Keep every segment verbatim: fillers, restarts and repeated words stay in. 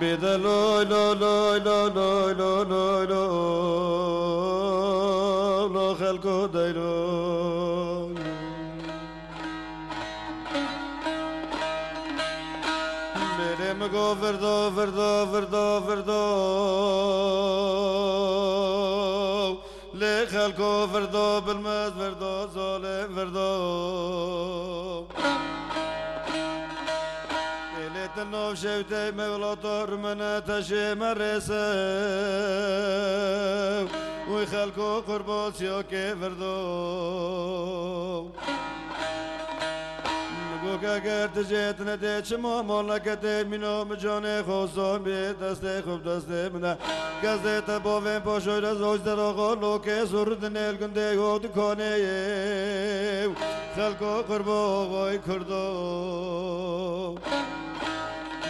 Bêde loy, lo, loy, lo, loy, lo, loy, lo, lo, xelko deylo. Bêrê mi go virdo, virdo, virdo, virdo. Lê xelko virdo, bilmez virdo, zolê virdo. Êlê te nov şewtey me welato rimene teşê me rêse. Uy xelko qurbo siyokê virdo. Go ke ger tu jê tine dê çimo moleketê mîno mi canê xo son bê destê xo bi destê min e. Kezê te bovên poşoyre zoj deroxo lokê zurr dinêl gundê go dikonê yê. Xelko qurbo oxoy kurdo.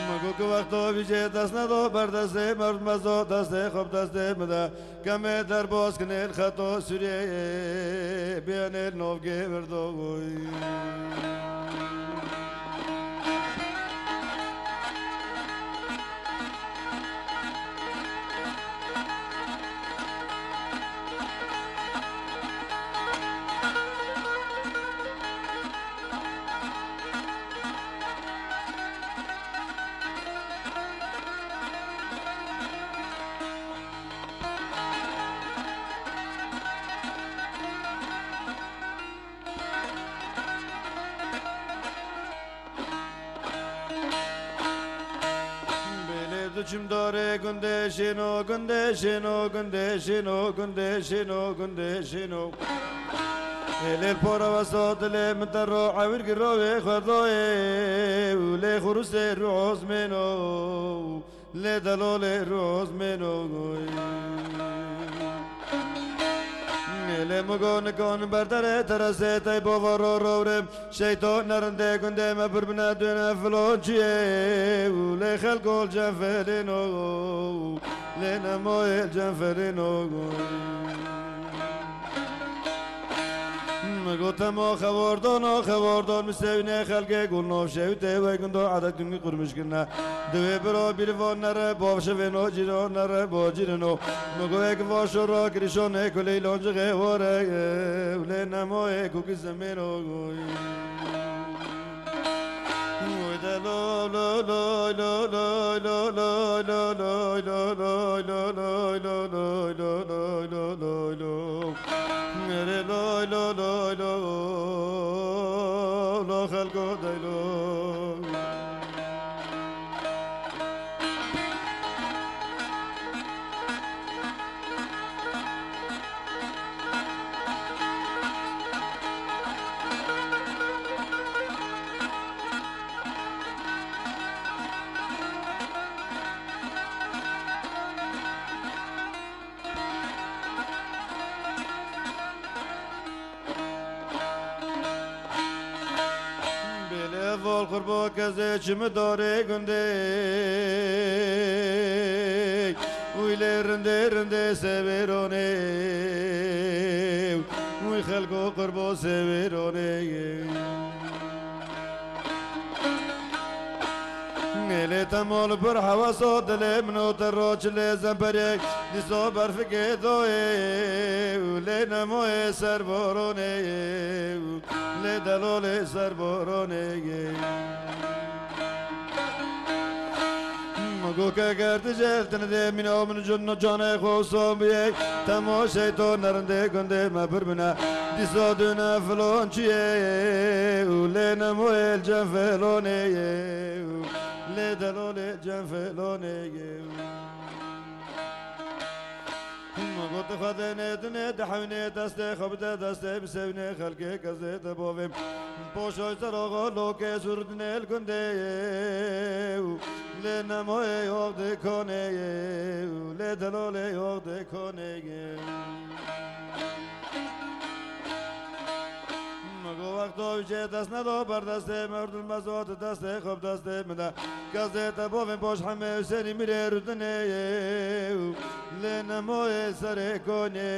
Mi go ki wexto vî jê dest nedo ber destê merd mezo destê xo bi destê min e. Kemê derbas kinê li xeto Sûriyeyê, bênê li novgê virdogoyî. Bêlê diçim darê gundê şêno, gundê şêno, gundê şêno, gundê şêno, gundê şêno. Êlê pora wesa dilê min te ro ewir giro wê xwedoyê û lê xurusê rû ozmêno. Lê delolê rozmêno goy. Lê mi go nikon berdere teresê tey bova ro rowrê. Şeyto nerinde gundê me birbine döne filon çiyê. Lê xelkol cenfelêno. Lê nemoyê cenfelêno goy. Mi got hemo xevordon o xevordon mi sewînê xelkê gul nov şewitê wey gundo edet gungî qurmiş kirine. Divê biro bîrivon nere bo şevêno cîron nere bo cîrino. Mi go ek vo şoro kirîşonê kulî loncixê wore. Lê nemoyê kukî zemêno goy. Bêlê vol qurbo kezê çimi darê gundê. Uy lê rindê rindê sevêronê. Uy xelko qurbo sevêronê. Nêlê temol bir heweso dilê min û te ro çilê zemperê. Dîso berfikê doyê û lê nemoyê ser boronê. Lê delolê ser boronê. Go ke ger tu jêl tine dê mîna min cun canê xo son biyê. Temo şeyto nerindê gundê me birbine. Dîsa dune filon çiyê. Û lê nemoyê cem filonê. Lê delolê cem filonê. Hûn me got, Xwedê nêdinê, dihewnê destê xwe bide destê, bisewinê xelkê kezê de bovê. Poşoy seroxo lokê zurdinê li gundê yê û lê nemoyê yox di konê yê û lê delolê yox di konê yê. Mi go wexto wî cê dest nedo ber destê, merdûl mezot destê xwe bi destê min de. Kezê te bovên boş hemê Husênî mirê rûdinê yê û Nemoyê serê konê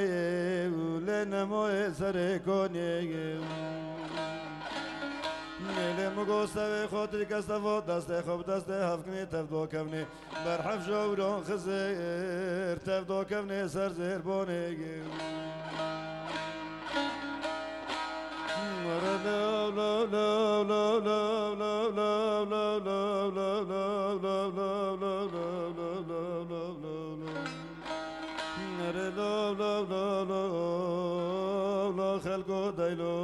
û lê nemoyê serê konê. Mêlê min go sevê xwe tirke sevo destê xwe bi destê hevkinê tev do kevnê. Berhef jewron xizir tev do kevnê ser zêrbonê. Nere lo, lo, lo, lo, lo, xelko dey lo.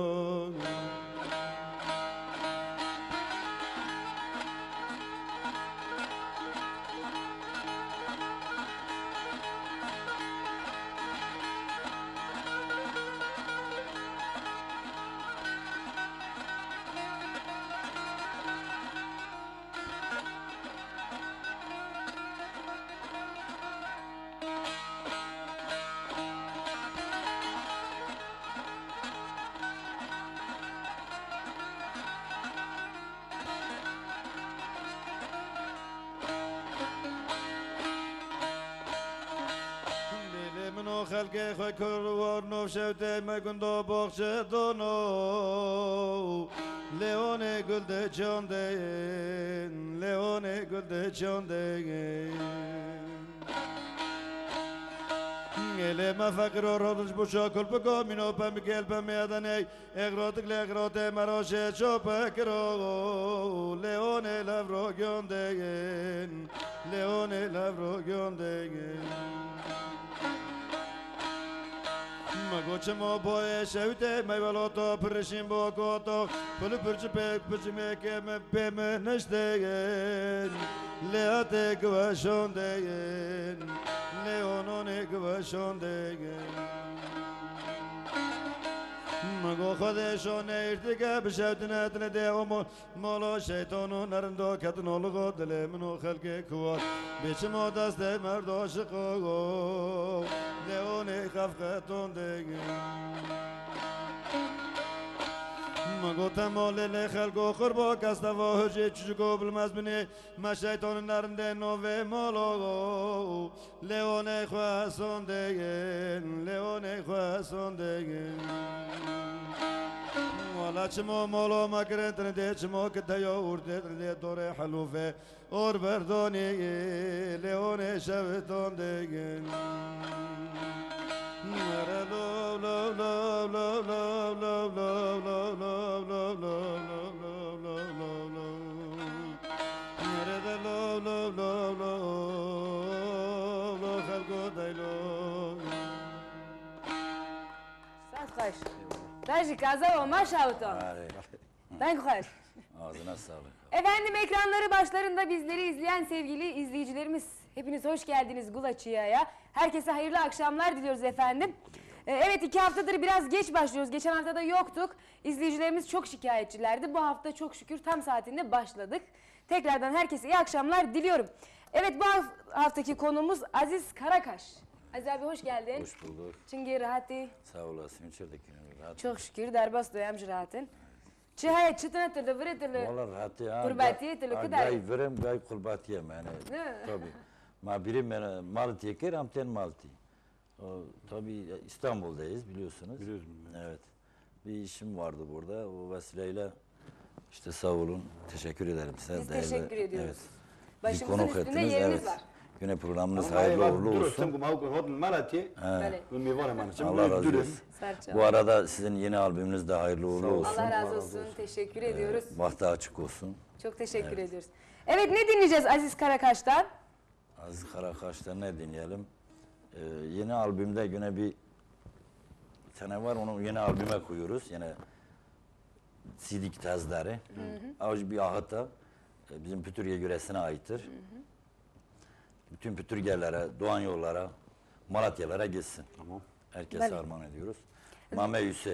Lê min o xelkê xwe kur war nov şewtê me gundo boxçe dono. Leonê gul de çandên, Leonê gul de çandên. Gelê me feqîro rodiş bu çakul bi gomîno pemikêl pemê edeney. Egrotik lê grotê me roşê ço pekiro. Leonê levro gyondên, Leonê levro gyondên. Me go çimo boyê şewtê meyvelo to pirişîn bo koto. Pili pirçi pek piçimê ke me pê me neşteyên. Lê hatê giveşondeyên. Lê ononê giveşondeyên. Me go Xwedê şonê îrtike bi şewtine tine dê omo. Molo şeytano nerindo ketin olugo dilê min û xelkê kuwar. Biçim o destê merdo şiqo go. Leonê xefqeton de. Min gote molê lê xelko xurbo kestavo hicê çuçuko bilmez binê. Me şeytanın nerinde nove molo. Leonê xwe sondegin, Leonê xwe sondegin. Wala çimo molo me kirin tine dê çimo ki deyo ûr dê tine dê dorê helûfe. Or berdonî Leonê şeviton degin. Nere lo, lo, lo. Nere de lo, lo, lo, lo, lo, xelko dey lo. Saz xweş. Dajî kaza o maşa utan. Arê. Deng xweş. Ağzına sağlık. Efendim, ekranları başlarında bizleri izleyen sevgili izleyicilerimiz, hepiniz hoş geldiniz Gulaçiya'ya. Herkese hayırlı akşamlar diliyoruz efendim. Ee, evet, iki haftadır biraz geç başlıyoruz. Geçen hafta da yoktuk. İzleyicilerimiz çok şikayetçilerdi. Bu hafta çok şükür tam saatinde başladık. Tekrardan herkese iyi akşamlar diliyorum. Evet, bu haf- haftaki konuğumuz Aziz Karakaş. Aziz abi, hoş geldin. Hoş bulduk. Çingê rahatî? Sağ olasın, çirdekine rahat. Çok şükür, derbas doyamcı rahatın. Çi heye, çi tine tirdi, virê tirdi? Valla rahatî ha. Qurbatiyê tirdi, ha, kidayê? Gay virim, gay qurbatiyê me, yani. Ne? Tabii. Ma biri me mal tê kir, am tên mal tê. O, tabii İstanbul'dayız biliyorsunuz. Biliyoruz, bilmiyorum. Evet. Bir işim vardı burada. O vesileyle işte sağ olun. Teşekkür ederim size. Biz değerli, teşekkür ediyoruz. Evet. Bizi konuk ettiniz. Başımızın üstünde yeriniz var. Evet. Yine programınız hayırlı uğurlu olsun. Ama dur, sen bu Mavuk Hodun Malatya. He. Belê. Bu Mivan Emanet. Allah razı olsun. Ser çav. Bu arada sizin yeni albümünüz de hayırlı uğurlu olsun. Sağ olun. Allah razı olsun. Teşekkür ediyoruz. Ee, bahtı açık olsun. Çok teşekkür ediyoruz. Evet, ne dinleyeceğiz Aziz Karakaş'tan? Aziz Karakaş'tan ne dinleyelim? Ee, yeni albümde yine bir tane var, onu yeni albüme koyuyoruz. Yine Sidik Tezdarı. Hı hı. Avcı bir ahıta, e, bizim Pütürge yöresine aittir. Hı hı. Bütün Pütürgelere, Doğan yollara, Malatyalara gitsin. Tamam. Herkese armağan ediyoruz. Mame Üse.